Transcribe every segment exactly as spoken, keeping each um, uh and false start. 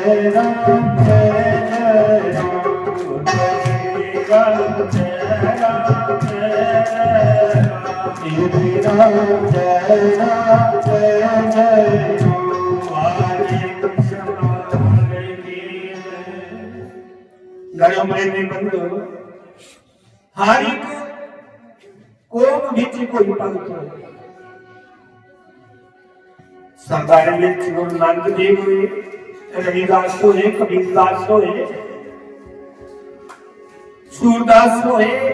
राम जय जय राम, श्री राम जय राम जय राम, श्री राम जय राम जय जय राम। धर्म प्रेमी बंधु, हर एक कौम विच कोई भगत होए, सरदार विच गुरु नानक देव होए, रविदास होए, कबीरदास होए, सूरदास होए,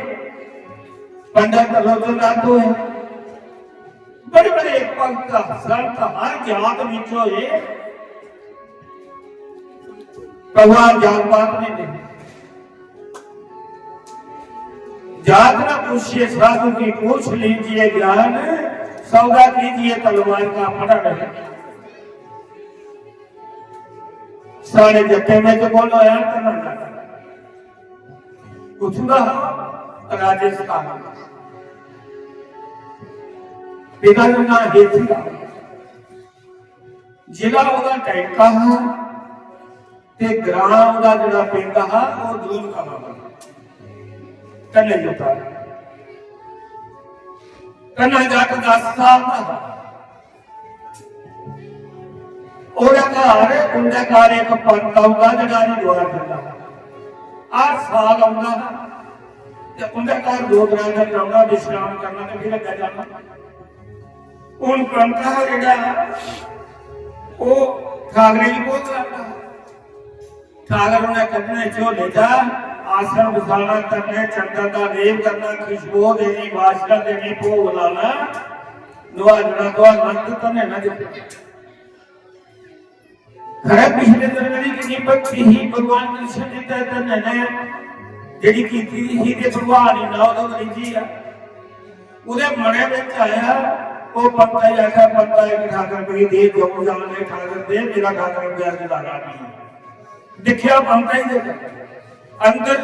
पंडित रघुनाथ होए, बड़े बड़े भगत संत हर जात विच होए। भगवान जात पात ने नहीं। जात न पूछिए साधु की, पूछ लीजिए ज्ञान, सौदा कीजिए तलवार का पड़ा रहे। साढ़े जत्ते में तो बोलो यार, करना जाता कुथू दा हा? राजस्थान। पिता का नाम हेती दा। जिला ओदा टैंका हा ते ग्राम ओदा जेड़ा पिंड हा, ओह दूध कला दा। कन्ने जुता। कन्ना जट दस साल दा हा। ओहदे घर, उंदे घर एक पंत औंदा जेड़ा हरिद्वार जंदा। हर साल औंदा ते उंदे घर दो त्रै दिन रौहना, विश्राम करना ते फिर अग्गें जाना। हुन पंत हा जेड़ा, ओह ठाकरे गी बहुत लगदा हा। ठाकर उन्हें कड्ढने झोले चा, आसन बसाना, करने चंदन दा लेप करना, खुशबू देनी, वासना देनी, भोग लाना, नुहालना, धुआलना ते धन्ने ना दित्ते। खरै पिछले जन्म दी किन्नी भक्ति ही, भगवान कृष्ण जी ते धन्ने ने जेह्ड़ी कीती दी ही ते भगवान इन्ना ओह्दे कन्नै जी ऐ। ओह्दे मनै बिच आया, ओह् पंता गी आखेआ, "पंता, इक ठाकर कोई दे, जम्मू जाने ठाकर दे, मेरा ठाकर बगैर गुजारा नेईं।" दिक्खेआ पंता ही दे अंदर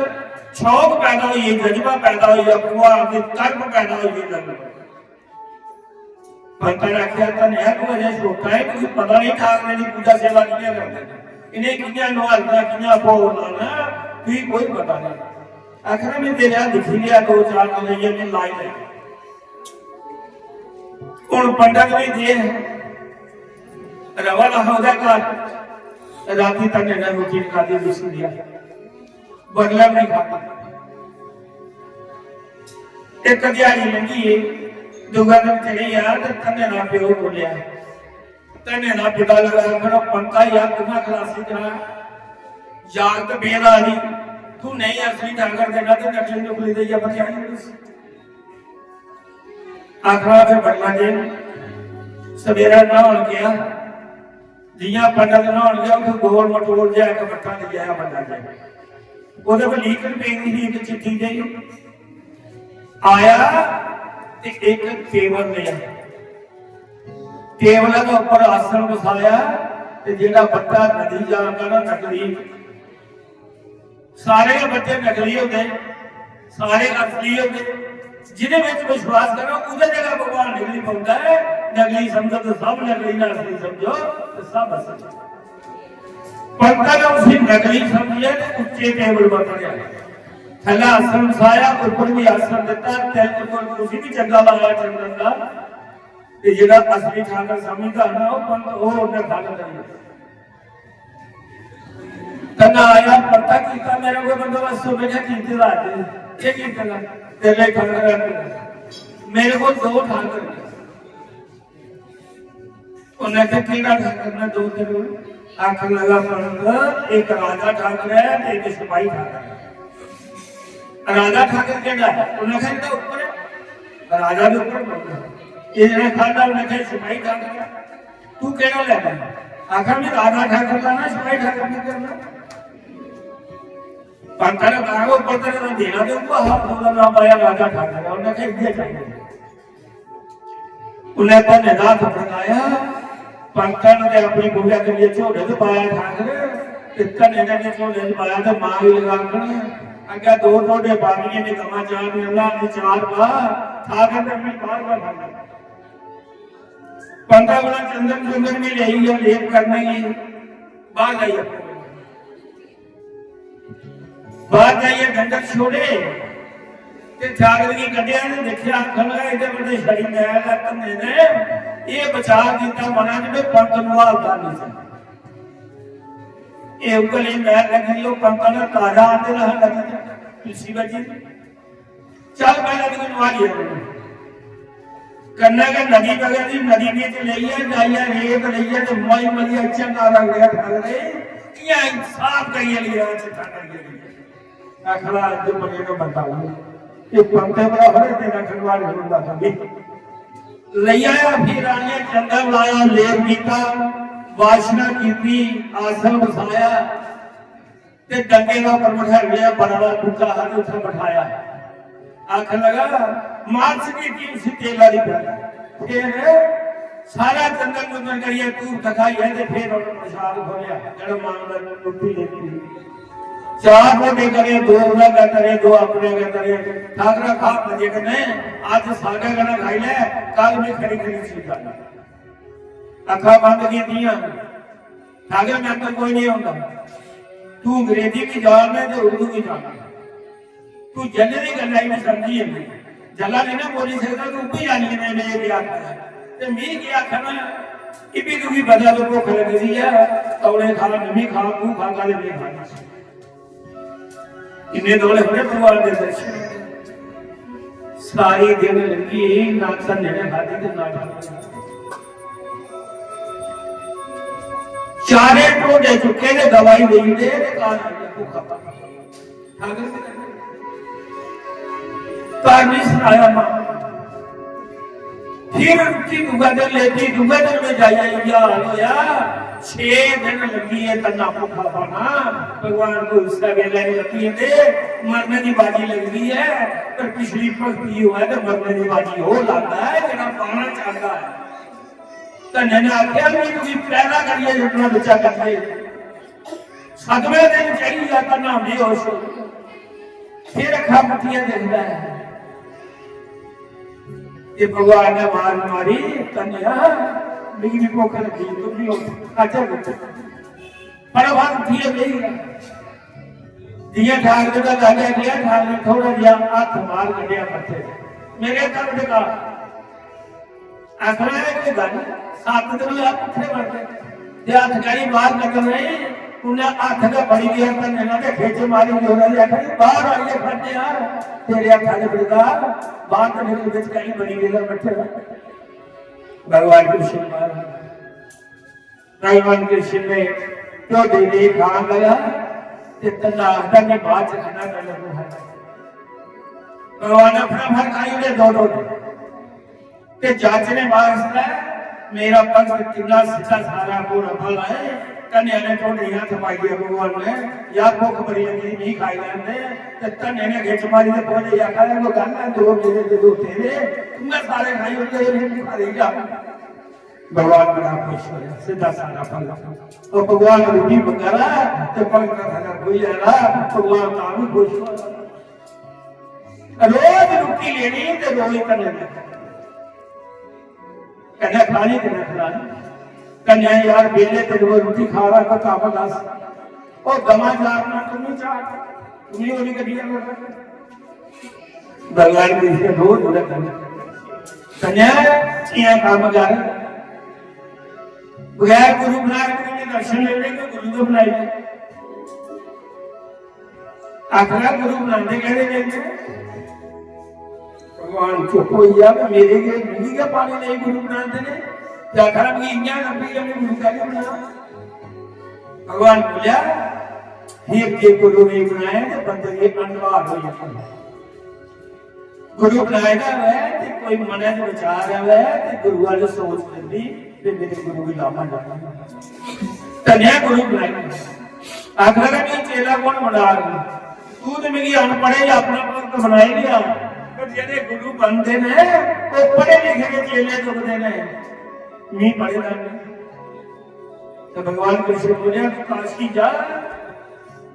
शौक पैदा होई गेआ, जज्बा पैदा होई गेआ, भगवान दी तड़प पैदा होई गेई अंदर। पंता ने आखेआ, "धन्नेआ, तू अजें छोटा ऐ, तुगी पता नेईं ठाकरें दी पूजा सेवा कि'यां करदे न। इ'नें कि'यां नुहालना, कि'यां भोग लाना, तुगी कोई पता नेईं।" आखना, "में तेरे हाथ दिक्खी लिया, दो चार दिन लेइयै में लाई लैना।" हुन पंडा जी जे रवा दा हा ओह्दे घर, रातीं धन्ने ने रुट्टी खाद्धी, बिस्कुट लेआ, बडलै बी नेईं खाद्धा। इक ध्याड़ी लंघी गेई, दूआ दिन चढ़ी गेआ ते धन्ने दा प्यो बोलेआ। धन्ने दा पिता लगा आखन, "पंता यार, तूं गै खलासी करा, जागत बेह्ला ही, तूं नेईं असली ठाकर देना ते नकली नुकली देइयै बखेआई ओड़।" आखना फिर बड़ला जे सवेरै न्हौन गेआ, जि'यां पंडत न्हौन गेआ, उत्थै गोल मटोल जेहा इक बट्टा लेई आया बड्डा जेहा। ओह्दे पर लीकन पेदी ही इक चिट्टी जेही। आया ते इक टेबल लेआ, टेबलै दे उप्पर आसन बसाया ते जेह्ड़ा बट्टा नदी जान का ना नकली, सारे गै बट्टे नकली होंदे, सारे असली होंदे। जि'नें बिच विश्वास करो, ओह्दे जगह भगवान निकली पौंदा ऐ। नकली समझो तो सब नकली, ना असली समझो तो सब असली। पंता ने उसी नकली समझियै ते उच्चे टेबल पर धरेआ। थल्लै आसन बसाया, उप्पर भी आसन दित्ता, तिलक तुलक उसी भी चंगा लाया चंदन दा। ते जेह्ड़ा असली ठाकर समझदा ना, ओह् पंत, ओह् उन्नै गल्ल करी। कन्नै आया, "पंता, कीता मेरा कोई बंदोबस्त?" में आखेआ, "कीते दा अज्ज।" "केह् कीते दा?" "तेरे लेई ठाकर है कोई?" "मेरे कोल दो ठाकर न।" उन्नै आखेआ, "केह्ड़ा ठाकर न दो तेरे कोल?" आखन लगा, "पंत, इक राजा ठाकर ऐ ते इक सिपाही ठाकर ऐ।" "राजा ठाकर केह्ड़ा ऐ?" उन्नै आखेआ, "जेह्ड़ा उप्पर ऐ।" राजा दे उप्पर बौंह्दा। एह् जेह्ड़ा खाल्ला, उन्नै आखेआ, "सिपाही ठाकर ऐ।" "तू केह्ड़ा लैना?" आखा, "में राजा ठाकर लैना, सिपाही ठाकर नहीं करना।" पंत ने कहा, "वो उप्पर तेरे ने देना तो हुआ हा, ओह्दा नाम आया राजा ठाकर।" उन्नै आखेआ, "इ'यै चाहिदा।" उन्नै धन्ने दा हत्थ फड़काया, पंत ने ते अपनी बुआ करियै झोले च पाया ठाकर, ते धन्ने ने भी झोले च पाया ते मां गी लगा आखन, "अग्गें दो ढोडे पानियै ने गवां चार ने, अल्लाह ने चार पा।" ठाकर ने अपनी बार बार खाना। पंता कोला चंदन चंदन भी लेई गेआ लेप करने गी, बाहर जाइयै। बाहर जाइयै डंगर छोड़े ते चादर गी कड्ढेआ ते दिक्खेआ, आखन लगा, "एड्डे बड्डे छड़ी मैल ऐ धन्ने ने, एह् बचार कीता मना च, "में पंत नुहालदा नहीं चांह्दा।" एह् उ'ऐ लेई मैल लग्गी दी, ओह् पंत ने ताजा आंदे दा हा, लग्गी दी, तुलसी बज्जी दी। चल, पैह्लें तुगी नुहाली आऊं।" कन्नै गै नदी बगै दी, नदी बिच लेइयै जाइयै रेत लेइयै ते माई मलियै चंगा रंग रेत फड़दे, इ'यां इंसाफ करियै लेई आया, चिट्ठा करियै लेई आया। आखना, "अज्ज मजे दा बंदा हूं, एह् पंते बड़ा बड़े तेरा खलवाड़ होंदा था।" लेई आया, फिर आनियै चंदन लाया, लेप कीता, वाशना कीती, आसन बसाया। ते डंगे दा उप्पर बठाई ओड़ेआ, बड़ा बड़ा बूटा हा ते उत्थै बठाया। आखन लगा, "मालस की थी उसी तेला दी प्याली।" फिर सारा चंदन चुंदन करियै धूप दिखाइयै ते फिर उन्हें प्रसाद खोलेआ, जेह्ड़ा मां ने रुट्टी लेती। चार टोटे करे, दो उन्हें गै करे, दो अपने गै करे। ठाकरा खा मजे कन्नै, अज्ज साढ़े कन्नै खाई लै, कल में खरी खरी चीज करना। अक्खां बंद कीतियां, ठाकरा, "मैं तो कोई नहीं होता।" तू अंग्रेजी भी जानना ते उर्दू भी जानना। तू जल्ले दी गल्ला ही नहीं समझी जंदी। जल्ला नहीं ना बोली सकदा, तू भी जानी, मैं, मैं ये क्या आखना। ते मैं क्या आखना, इब्बी तुगी पता तो भुख लगी दी है, तौले खा, नमी खा, तू खा, काले नहीं खाना। इन्ने तौले होने भगवान दे दर्शन। सारी दिन लंघी, ना धन्ने ने खादी ते ना ठाकरे। चारे टोटे चुके ते दवाई देई दे ते घर आई जा भुक्खा। ठाकरे ने घर नहीं सनाया मां। फिर रुकी दूआ दिन लेटी, दूए दिन में जाइयै इ'यै हाल होया। छे दिन लग्गी गे धन्ना भुक्खा पाना। भगवान को उसदा बेला नहीं लग्गी जंदे, मरने दी बाजी लगदी है, पर पिछली भक्ति होऐ ते मरने दी बाजी ओह् लांदा है जेह्ड़ा पाना चांहदा है। धन्ने ने आखेआ, "मैं तुगी पैदा करियै जन्ना बच्चा करदे।" सतमें दिन चढ़ी जा धन्ना बेहोश, फिर अक्खां मुट्टियै दिखदा है। ते भगवान ने आवाज मारी, "धन्नेआ, मिगी भी भुक्ख लग्गी, तू भी उठ, खाचै कुछ।" फटाफट उट्ठियै बेही गेआ। जि'यां ठाकरे दा गल्ल ऐ, जि'यां ठाकरे थोड़ा जेहा हत्थ बाहर कड्ढेआ मत्थे, "मेरे हत्था पर टिका।" आखना, "एह् कोई गल्ल ऐ? सत्त दिन होआ भुक्खे मरदे।" ते हत्थ कहीं बाहर निकल रहे, उन्हें हत्थ गै बड़ी देर धन्ने ने ते खिच्च मारी जोरा दी, आखना, "बाहर आइयै फड़ने आ, तेरे हत्था च बड़दा, बाहर तो निकल बिच कहीं बड़ी देर बैठे।" भगवान कृष्ण महाराज, भगवान कृष्ण ने ढोडे दे खान लगा ते धन्ना आखदा, "मैं बाद च खाना, पैह्लें तू खा।" भगवान ने फटाफट खाई ओड़े दो ढोडे। ते जांचने वास्तै मेरा भक्त किन्ना सिद्धा सादा भोला भाला है। धन्ने ने ढोडे गी हत्थ पाइयै भगवान ने, "यार, भुक्ख बड़ी लग्गी दी, मिगी खाई लैन दे।" ते धन्ने ने खिच्च मारी ते बोले, "आखा दे, कोई गल्ल है, दो मेरे ते दो तेरे, तू गै सारे खाई ओड़े, मिगी खा लेई जा।" भगवान बड़ा खुश होया, सिद्धा सादा भोला। और भगवान रुट्टी मंगा दा ते भगत दा थल्लै बोही जा दा, भगवान तां भी खुश होआ। रोज रुट्टी लेनी ते रोज धन्ने ने कन्नै खानी, कन्नै खलानी। कन्नै यार बेले ते रोज रुट्टी खा रहा, कोई कम्म दस। और गमा चारना, तुम्हें चार, तुम्हें होनी गड्डियां। भगवान कृष्ण रोज उन्हें कन्नै, कन्नै इ'यां कम्म कर। बगैर गुरु बनाए कोई दर्शन लेने को गुरु तो बनाई ले। आखना, "गुरु बनांदे कैह्दे ने?" भगवान चुप होई गेआ, "मेरे गै, मिगी गै पाने लेई गुरु बनांदे ने।" ते आखना, "मिगी इ'यां लब्भी गेआ, में गुरु कैह्दे बनां?" भगवान बोलेआ, "फिर जे गुरु नहीं बनाए ते बंदे दी अनवार हो जाती है।" गुरु बनाए दा होऐ ते कोई मनै च विचार आवै ते गुरु आह्ली सोच जंदी ते मेरे गुरु गी लामा जाना। धन्नेआ गुरु बनाई। आखदा कि चेला कौन बनाग? तू ते मिगी अनपढ़े गी अपना भक्त बनाई लेआ, पर जेह्ड़े गुरु बनदे ने, ओह् पढ़े लिखे दे चेले तुपदे ने। मी पढ़े दा नहीं। तो भगवान कृष्ण बोलिया, "तू काशी जा,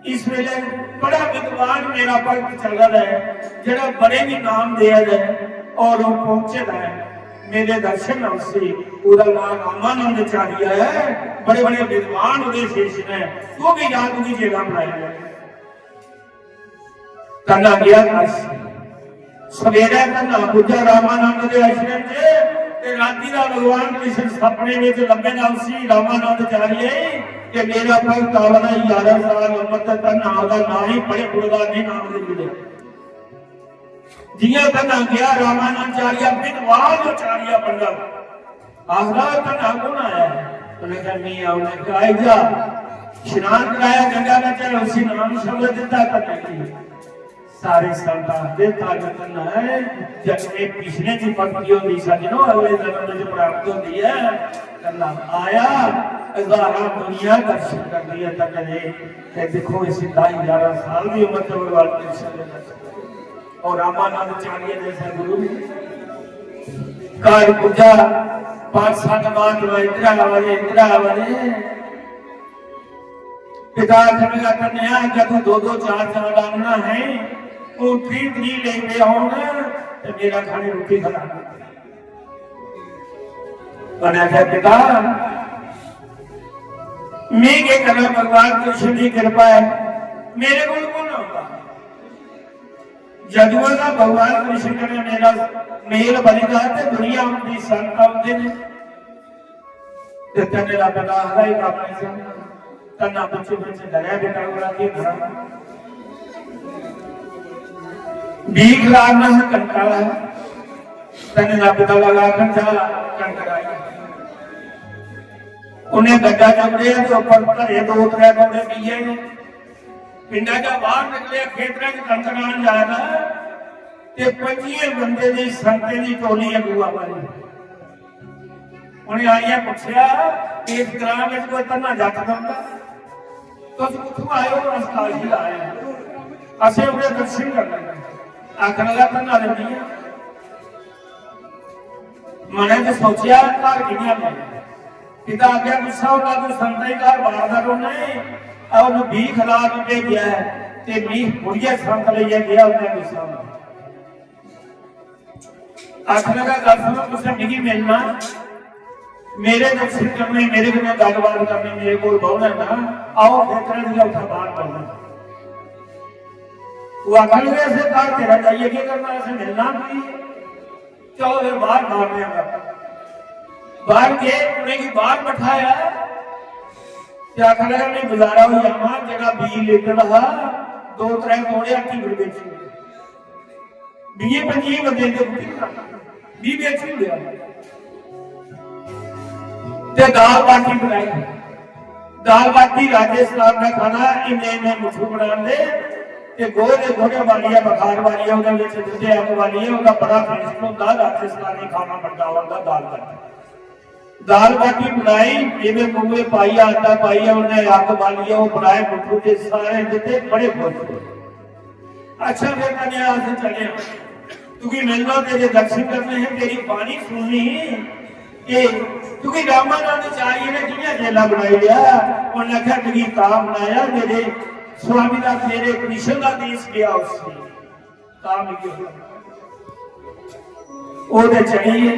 इस वेले बड़ा विद्वान मेरा भक्त चला दा है, जेड़ा बड़े भी नाम देआ दा है, और वो पहुंचे दा है, मेरे दर्शन न उससे, ओदा नाम रामानंदाचार्य है, बड़े बड़े विद्वान ओदे शिष्य ने, तू भी जा, तुगी जेला बनाया जाए।" धन्ना गया काशी। सवेरे धन्ना पुज्जा रामानंद दे आश्रम च, ते राती दा भगवान कृष्ण सपने विच लब्भे दा उसी रामानंद चारिये कि मेरा भक्त आवा दा, ग्यारह साल उम्र ते धन्ना ओदा नाम ही बड़े गुणगान ने नाम दे जुड़े। जियां धन्ना गया रामानंद चारिया, विद्वान चारिया पंडा आखदा, "धन्ना कौन आया है?" उन्हें कहा, "नहीं आया।" उन्हें कहा, "आई जा।" स्नान कराया गंगा में, चल उसी नाम शब्द दिता धन्ना की। सारे संत आखदे, "धन धन्ना है, जन्मे पिछले दी भक्ति होंदी सज्जनो, अगले जन्म में प्राप्त होंदी है।" धन्ना आया, हजारां दुनिया दर्शन करदी है धन्ने दे। ते देखो, इसी ढाई ग्यारह साल की उम्र च भगवान कृष्ण ने दर्शन और रामानंद चारिये जैसा गुरु। घर पुज्जा, पांच सात बार इधर आवा दे, इधर आवा दे। पिता आखने लगा, "कन्या, अगर तू दो दो चार चार लाना है, वो त्री त्री ले गए हो ना, तो मेरा खाने रोटी खा।" मैंने आख्या, "पिता, मैं के करा, भगवान कृष्ण की कृपा है, मेरे को कौन होता?" जदुआं दा भगवान कृष्ण कन्नै मेरा मेल बनी दा ते दुनिया उंदी संत औंदे ने। ते तन्ने दा पिता आखदा, "एह् कम्म नहीं करना।" तन्ना पिच्छे पिच्छे डरेआ, बेटा, ओह्दा केह् करा? बीख लाना हा कनका दा। तन्ने दा पिता लगा आखन, "जा, कनक राही।" उन्हें गड्डा चुकड़ेआ ते उप्पर धरे दो त्रै कौड़े पीए ने। पिंडा चा बाहर निकले, खेतरे च कनक राहन जा रहा ते पंजियें बंदे दी संगते दी टोली अगुआ बनी। उन्हें आइया पुछया, "इस ग्रां में कोई धन्ना जट रौंहदा? तुस कुत्थों आए हो?" "अस काशी दा आए हैं, असें उन्हें दर्शन करने।" आखन लगा, "धन्ना दिंदी है।" मनै च सोचेआ, "घर कि'यां गै?" पिता आखेआ, "गुस्सा होंदा, तू संतें दे घर बाड़दा रौह्ना ऐ, और उन्न बीह् खलार भेजेआ ऐ, ते मी मुड़ियै संत लेइयै गेआ, उन्नै गुस्सा होंदा।" आखने दा गल्ल सुनो, तुसें मिगी मिलना, मेरे दर्शन करने, मेरे कन्नै गल्लबात करनी, मेरे कोल बौह्ना ना, आओ खेतरें च गै उत्थै बाहर बौह्ना। ओह् आखन लगे, "असें घर तेरा जाइयै केह् करना, असें मिलना भी।" चलो फिर बाहर मारने आं। बाहर गए, उ'नेंगी बाहर बठाया ते आखन लगा, "नहीं, गुजारा होई जाना।" जेह्ड़ा बीऽ लेते दा हा, दो त्रै तोड़े हट्टी पर बेची ओड़े। बीहें पंजियें बंदे दे रुट्टी बनाई, बीऽ बेची ओड़ेआ। ते दाल बाटी बनाई। दाल बाटी राजस्थान दा खाना, इन्ने इन्ने मुट्ठू बनांदे ते गोहे दे गोहे बालियै, बखार बालियै, ओह्दे बिच दुद्धे अम्ब बालियै, ओह्दा बड़ा taste होंदा, राजस्थानी खाना बनदा होंदा दाल बाटी। दाल बाटी बनाई, इन्ने मुंहे पाइयै, आटा पाइयै, उन्हें अग्ग बालियै, ओह् बनाए मुट्ठू ते सारे दित्ते, बड़े खुश होए। अच्छा, फिर कन्या अस चले आं। तुगी मिलना, तेरे दर्शन करने हैं, तेरी बाणी सुननी है। कि तुगी रामानंद चारिये ने कि'यां चेला बनाई लिया? उन्हें आखेआ, "मिगी तां बनाया, मेरे स्वामी दा, मेरे कृष्ण दा देश गेआ उसी, तां मिगी होआ।" ओह्दे चढ़ियै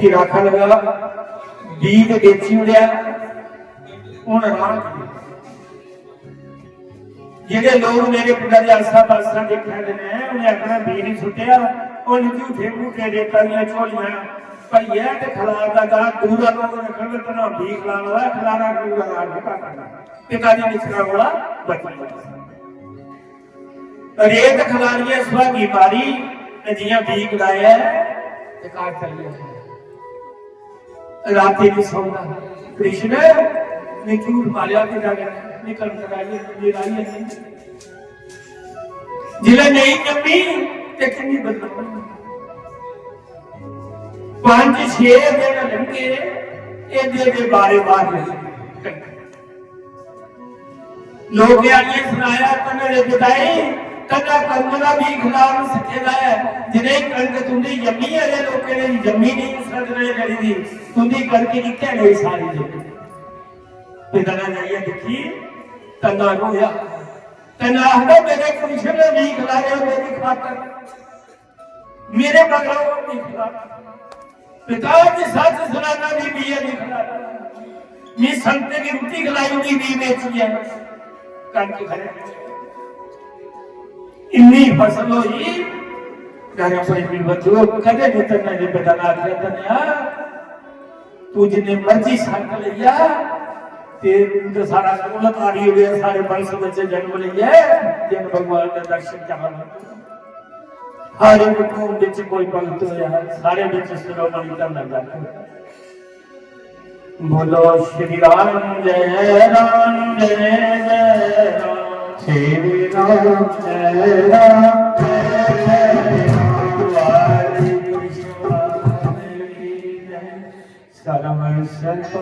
फिर आखन लगा, "बीऽ ते बेची ओड़ेआ, हून राह केह्?" जेह्ड़े लोक मेरे पिंडा दे आस्सै पास्सै दिक्खा दे न, उ'नें आखना, "बीऽ निं सुट्टेआ, उ'न्न झूठे मूठे रेता दियां झोलियां भरियै ते खलार दा गांऽ दूरा लोक रक्खन ते तन्ना बीऽ खलार दा, खलारा दूरा दा निं घट्ट करना।" पिता जी निस्सरने कोला बची गेआ। रेत खलारियै सुहागी मारी ते जि'यां बीऽ कढाया ते घर चली गेआ। रातीं निं सौंदा। कृष्ण ने झूठ मारेआ पिता कन्नै, "निकल कराइए, मेरा ही है नहीं।" जिसलै नेईं जम्मी ते किन्नी बदनामी। पंज छे दिन लंघे, एह्दे दे बारे बाहर नहीं। लोकें आइयै सनाया, "तन्ने दे पिताई, तन्ना कदूं दा बीऽ खलार सिक्खे दा ऐ, जनेही कनक तुंदी जम्मी ऐ, ते लोकें दी जम्मी नेईं, उस तरह करी दी, तुंदी कनक इक्कै नेही सारी जम्मी।" पिता ने जाइयै दिक्खी, तन्ना रोया। तन्ना आखदा, "मेरे कृष्ण ने बीऽ खलाया मेरी खातर।" मेरे मगरा ओह् निकला। पिता जी सच सनाना, भी बीए निकला। मी संगते गी रुट्टी खलाई, ओह्दी बीऽ बेचियै कनक खरीदी। इन्नी फसल होई, प्यारे प्रेमी बंधुओ, कदें नहीं धन्ना ने बेटा ने आखिया, "धन्ना, तू जिन्ने मर्जी संग लेई जा, ते तू ते सारा कुल तारी उड़ेआ, सारे वंश बच्चे जन्म लेइयै, जिन भगवान दे दर्शन करा।" हर एक कौम बिच कोई भगत होया, सारे बिच शिरोमणि धन्ना जाके। बोलो श्री राम जय राम जय जय राम। श्री राम जय राम जय जय राम। वाहेगुरु जी की जय। सर्व संत